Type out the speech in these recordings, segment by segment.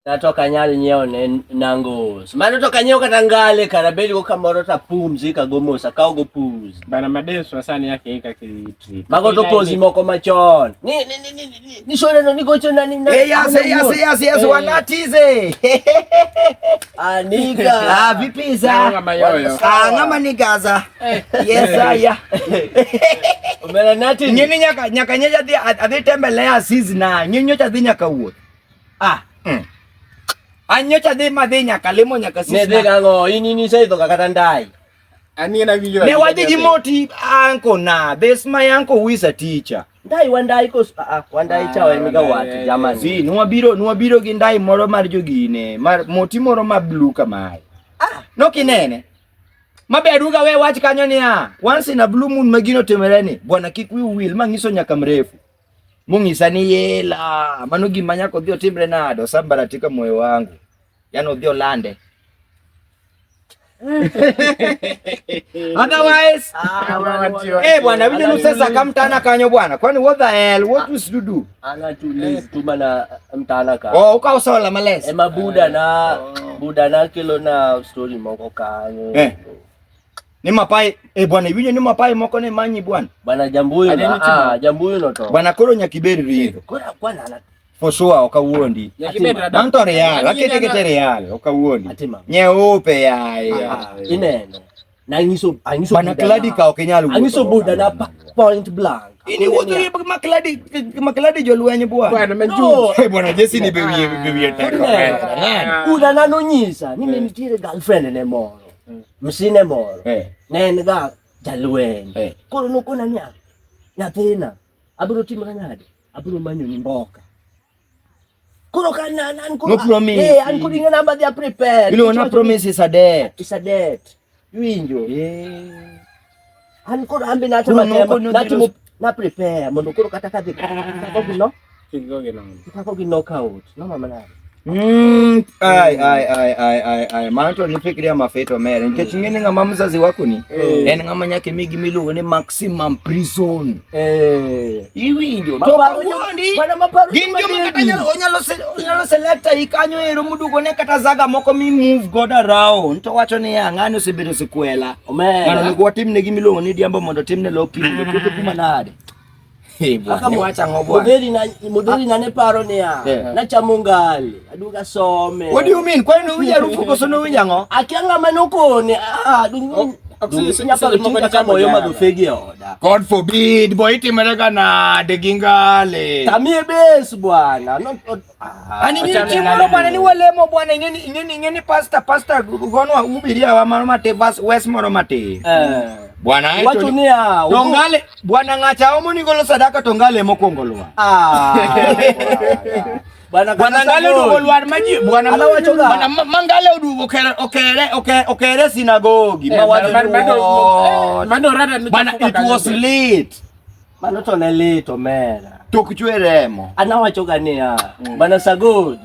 Nato ok anyal nyiewo ne nangos. Mano to ok anyiew kata ngale kara abed go kamoro to apumzika go mos, akaw go pumzi. Bana madeso sani yake kaka itreat. Mago to pozi moko machon. Ni ni ni ni ni ni shore no ni gocho na ni na. Eh, yes, yes, yes, yes, Eh. wanatize. Anika. Ah, vipi za? Ng'ama yoyo. Ah, ng'ama ni Gaza. Yes, aya. Omera nati. Ng'eni nyaka nyaka nyocha adhi adhi tembelea Aziz na ng'eni nyocha adhi nyaka wuoth. Ah, Mm. An nyocha adhi madhi nyaka limo nyaka ne sis dhi na. gang'o? In in iseidho ga kata ndai. Ani na winjo. Ne wadhi gi moti anko na. This my uncle who is a teacher. Ndai wandai kos ah, ah wandai cha en ga wat jamani. Si, nwabiro nwabiro gi ndai moro mar jogine, mar moti moro ma blue kamae. Ah, nokinene. Mabe aduga we wach kanyo niya, once in a blue moon ma gino timore ni, bwana kik wiu wil, ma ng'iso nyaka mrefu. Mong'isa ni yela, mano gima nyaka odhi otimre nade, osambaratika moyo wangu. Yaani odhi olande. Otherwise, eh bwana, winjo nusesa kamtana kanyo bwana. Kwani what the hell, what was to do? Ana tuliz tu mana mtana ka. Oh, ukaw sola males. Ema Buda na Buda na kelo na story moko kanyo. Eh. Ni mapai, eh bwana, iwinjo ni mapai moko ne manyi bwana. Bwana jambuyo Ade na nitie ah jambuyo no to. Bwana koro nyaka ibed ridho. Kora kwana na For sure ok awuondi. An to real, akete kete real, ok awuondi. atima. Nyeupe yaye. Ah, ineno. Nangiso angiso Bwana Buda Kladi na- ka ok inyal wuotho. Angiso Buda na point blank. In iwuotho gi makladi makladi jolweny bwana. Bwana No. menju. Eh, bwana Jesse ni be wiye be wiye tek. Ineno. Ng'ani. Buda na nonyisa ni ne nitiere girlfriend ne moro. Msine moro. Eh. Ne en ga jalweny. Eh. Koro nokona niya, nyathina, abiro timo nade? Abiro manyoni mboka. Koro ka na an koro No promise. Eh, an koro ing'e namba dhi a prepare. Iluongo na promise is a debt. It's a debt. Iwinjo? Eh. An koro an be natimo Koro noko atema, nodhi natimo na prepare mondo koro kata kadhi kako gi no, kako gi knockout. No mama nade? Mm, ai ai ai ai ai ai mano to nifikiria mafeto mere nikech ing'e ni ng'ama mzazi wako ni Eh. en ng'ama nyaka imi gima iluongo ni maximum prison Eh. iwinjo to Maparo jo- kawuondi bwana maparo gin joma joma kata dedi. nyalo onyalo onyalo select ai kanyo ero mudugo ne kata zaga moko mi move god around to wacho niya ng'ani osebedo sikwela Omera. ng'ano onego watimne gima iluongo ni diambo mondo timne loki mondo kuma nade Eh, bwana, Kaka iwacho ang'o bwana? Mudheri na mudheri na ne paro niya. Eh. Nachamo ngali, aduoga some. What do you mean? Kwani nuwinjo harufu koso nuwinjo ang'o? Akia ng'ama nokone. Ah, dung nyaparo chieng' kaka moyo madho fegi e oda. God forbid, boy itimore ga nade gi ngale. Tamie bes bwana. No, ah. Ani ni chieng' moro bwana ni walemo bwana ing'eni ing'eni ing'eni pastor pastor gonwa ubiria wa moro matin vas wes moro matin. Eh. Bwana ae to Wacho ni- niya. to ngale bwana ng'acha omo ni golo sadaka to ngale mokwongo lwar. Ah. Bwana Bwana ngale oduogo lwar ma ji bwana Ala wacho ga. bwana ma ma ngale oduogo okere okere okere okere sinagogi ma wacho ni what? Mano rada ni Bwana it was late. Mano to ne lit omera. Tok chwe remo. Anawacho ga niya. Bana Sagodi.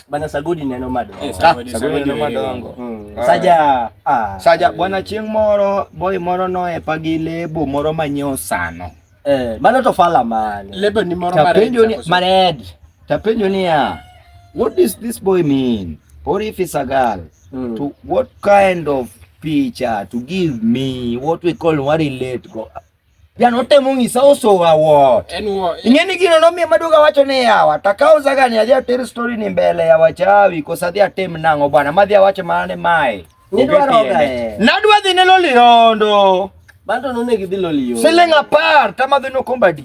Bana Sagodi neno madongo. Eh, Ah, Sagodi, Sagodi neno Sagodi. madongo. Mm. Saja. Ah. Saja bwana chieng' moro boy moro noepa gi lebo moro manyiewo sano. Eh, mano to fala mane. Lebo ni moro mar Tapenjo ni mared. Tapenjo niya, what does this boy mean? Or if it's a girl, Mm. to what kind of picture to give me what we call what relate go. Yani otemo ng'isa osowa what? En wo. Ing'e ni gino nomiyo maduogo awacho ni yawa takaw zagani adhi ater story ni mbele ya wachawi koso adhi atim nang'o bwana madhi awacho mana ni mae. Nidwaro Onge ga tiende. e. Nadwa dhi ne Loliondo. Bando nonego idhi Loliondo. Siling 10 tamadhi nokombadi.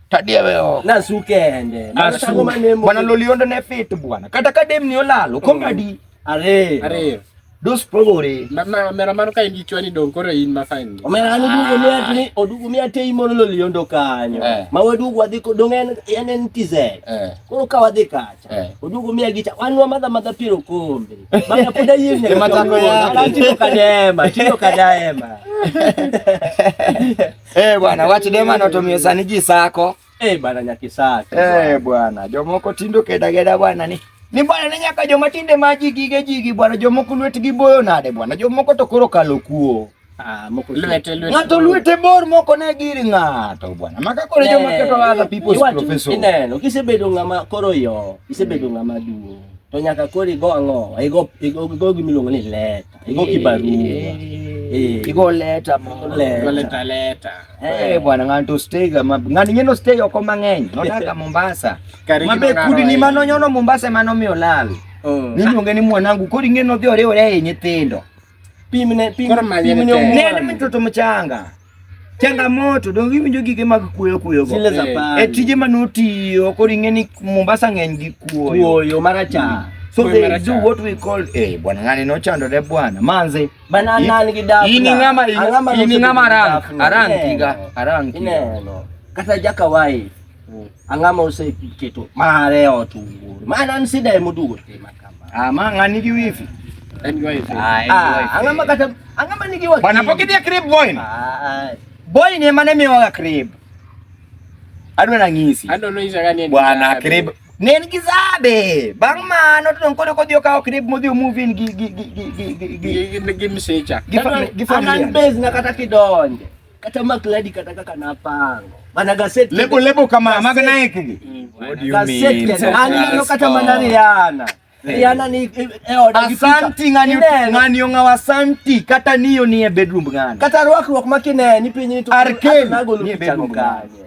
Tadiewe oko. Nasu kende. Mano Asu. tango mane Bwana Loliondo ne fit bwana. Kata ka demni olal okombadi. Are. Ariyo. Dos pogore. Ma ma mera mano ka in gi chwani dong koro in ma fine. Omera an oduogo miya ni oduogo miya tei moro Loliondo kanyo. Eh. Ma waduogo wadhi ko dong en en en TZ. Eh. Koro ka wadhi kacha. Eh. Oduogo miya gicha wan wamadha madha piero kombe. Bana pod ayie nyaka Ema chako kawuono. yake. An tino kadema, tino kadema. Eh bwana wach dema no to miyo sani ji sako. Eh bana nyakisaki. Eh bwana jomoko tindo keda geda bwana ni ni bwana ni nyaka joma tinde ma ji gige jigi bwana jomoko lwetgi boyo nade bwana jomoko to koro kalo kuo. Ah, moko Lwete lwete. Ng'ato lwete bor moko ne gir ng'ato bwana. Maka koro joma keto other people's Iwacho- professor. Ineno, kisebedo ng'ama koro yo, isebedo ng'ama duong'. To nyaka koro igo ang'o? Igo igo igo gima iluongo ni leta. Igo kibarua. Eh. Igo leta moro. Leta. Leta leta. Eh, bwana ng'ato stay ga ma ng'ani ng'eno stay oko mang'eny. Nodaga Mombasa. Kare Mabe gima ng'aro kudni ahinya. manonyono Mombasa emanomiyo lal. Niluonge ni mwanangu koro ing'e nodhi oriwore e nyithindo. Pimne pim Koro manye pimne ne tek. Ne en omwando. mtoto mchanga. Changamoto donge iwinjo gige mag kuoyo kuoyo go. Zile za Eh. pale. E tije manotiyo koro ing'e ni Mombasa ng'eny gi kuoyo. Kuoyo marachar. So Kuoyo they marachar. do what we call eh bwana ng'ani nochandore bwana manze. Bana an gi dafna. Ini ng'ama Ang'ama ini nosebedo ng'ama gi rank dafna. arank Ineno. higa arank higa. Ineno. Kata jaka wife. Ang'ama oseketo mare e ot wuoro. Mana an sida emoduogo tima kama. Ah ma ng'ani gi wifi. En gi wife. Ah, en gi Ah, wifi. ang'ama kata ang'ama nigi wakili. Bwana pok idhi e crib boy ni. Ah, Boy ni ema ne miyowaga crib. Adwa nang'isi. Ano no isa gani en Bwana gi crib ne en gi zabe. Bang' mano to dong' koro kodhi okawo crib modhi o move in gi gi gi gi gi gi gi Gi gi msicha. gi family gi an familia. an base na kata kidonje. Kata makladi kata kaka napango. Bana gaset. Lebo lebo kama mag Nike gi. What do you Gaset mean? kendo. An ineno kata mana Rihanna. Rihanna ni e oda gi picha. Asanti ng'ani Ineno. ng'ani ong'awo asanti kata niyo ni e bedroom ng'ani. Kata rwakruok ma kineni piny ni to R. Kelly. nagolo Nie pichano bedroom kanye.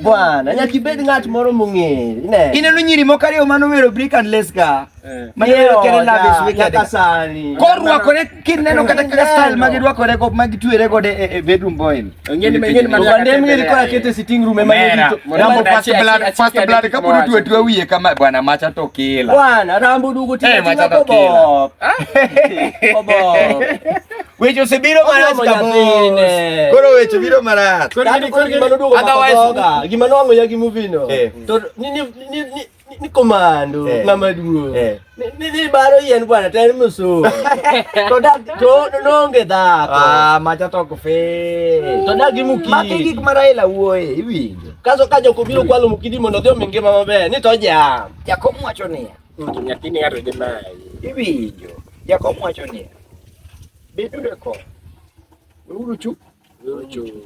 Bwana, nyaka ibed ng'at moro mong'ere. Ineno. Ineno nyiri moko ariyo manowero Brick and Lace ka. Eh. Mane wero Kere Love is Wicked. Nyaka sani. Korwakore kineno kata kaka style Ineno. magirwakore go magitwere godo e bedroom boy. ni. Ong'eni mang'eni To bende ng'eri kora kete sitting room ema ne Omera, rito. Mondo Rambo mondo first achi- blood, achi- first achi- blood achi- kapod mowacho. otwe twe wiye kama bwana macha to kila. Bwana, Rambo duogo tinga Eh, tinga macha to kobop. Kobop. Weche osebiro marach Odwomo kabos. nyathine. Koro weche biro marach. Koro Kata gini- koro koro gima noduogo mako Otherwise- dhoga, gima nowang'o ya gi movie no. Eh. To ni ni ni ni ni komando Eh. ng'ama duong'. Eh. Ni ni baro yien bwana to en musungu. To dak to noonge dhako. Ah, macha to ok fail. To dak gi mukidi. Magi gik ma Raila wuoye, iwinjo. Kaso ka jok obiro kwalo mukidi mondo odhi omi ngima maber, ni to jam. Jakom wacho niya, Nyathini ng'ato dhi mayi. iwinjo. Jakom wacho niya, beduru e kom. Weuru chu. Weuru chung'.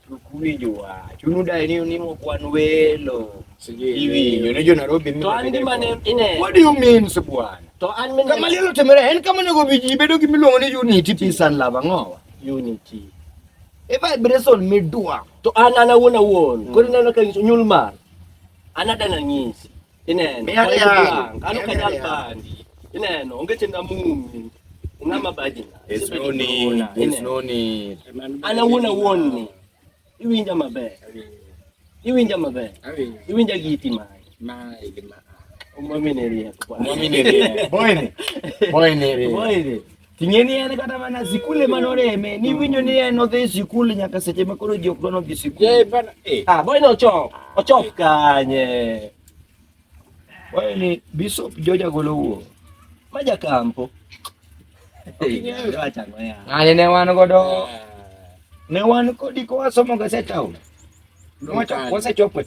Kik uwinjo wach. Unudai ni ni ok wan welo. Sijui. Iwinjo ne jo Nairobi To an gima ne ine. What do you mean, bwana? To an mine Kama liel otimore en kama onego ji bedo gi miluongo ni unity, peace and love ang'owa. unity. E vibration midwa. To an an awuon awuon. Koro ineno ka nyiso nyul mar. An adana nyisi. Ineno. Miya Point riang. blank. An ok Miya anyal riang. pandi. Ineno. Onge chenro mumi. Ng'ama bajina. There's no need. There's no need. An awuon awuon ni. Iwinja maber. Iwinja maber. Awinjo. Iwinja giti mari. Mae gi ma. Omwamine rieko. Omwamine rieko. Boyni. Boyni riek. Boyni. Ting'e ni en kata mana sikul ema noreme. Niwinjo ni en odhi sikul nyaka seche ma koro ji ok dwa nodhi sikul. Je, bana eh. Ah, boyni ochop. Ochop kanye. Boyni Bishop George Agolo wuo. Maja kampo. Wachang'o ya. Ng'ani ne wan godo ne wan kodi kowasomo ga town. Wasechopo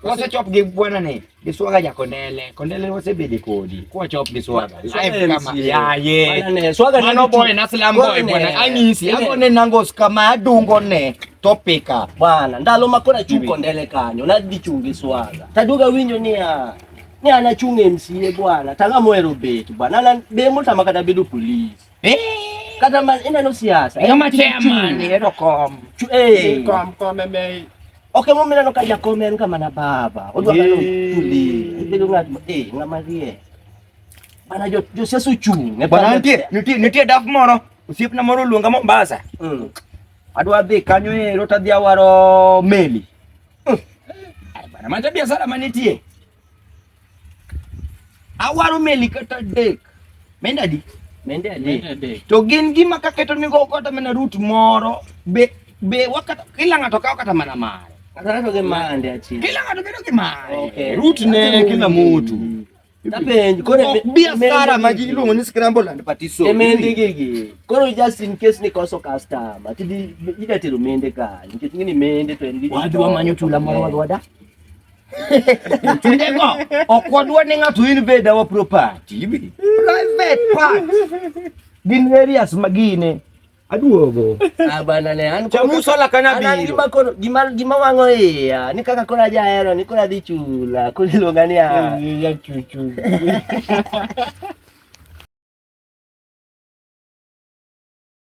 wasechop gi bwana ni gi swaga ja Kondele. Kondele wasebede kodi kwachop gi swaga. Live kama yaye. Bwana ne, swaga ne Mano nitie. boy na slam boy Bwana ne. bwana anyisi Ine. agone nangos kama adungo ne topika. Bwana, ndalo ma koro achung' Kondele kanyo, nadhi chung' gi swaga. Taduogo awinjo niya, ni an achung' MCA bwana, tang'ama ohero bet bwana, an be motama kata bedo polis. Eh, Kata ma ineno siasa. ng'ama chairman ero kom. Eh. Kom kom eme. Ok emomiyo ineno ka jakom en kama na baba. Odwa Eh. kata tuli. Ibedo ng'at ma eh ng'ama riek. Bana jo josiasa ochung' e Bwana nitie nitie nitie daf moro osiepna moro oluonga Mombasa. Adwa dhi kanyo ero tadhi awaro meli. Ai, Bwana macha biashara manitie. Awaro meli kata adek. Mende adi? Mende adek. Adek. To gin gima kaketo nigo kata mana route moro be be wakata kila ng'ato kawo kata mana mare. Kata ng'ato gi mande achiel. Kila ng'ato bedo gi mare. Okay. Route ne kila mtu. Tapenj koro Ok biashara ma ji iluongo ni scramble and partition. E mende gigi. Koro just in case ni koso customer, tidhi ida tero mende kanyo. Nikech ing'e ni mende to en gi Wadhi wamanyo chula moro wadhi wada. Chundego ok wadwa ni ng'ato invade our property. Private part. Gin areas magine. Aduogo. Ah, bana ne an Chamu sola kana an an biro. gima koro gima wang'o iya ni kaka koro ajahero ni koro adhi chula koro iluonga ni ah. Ya chuchu.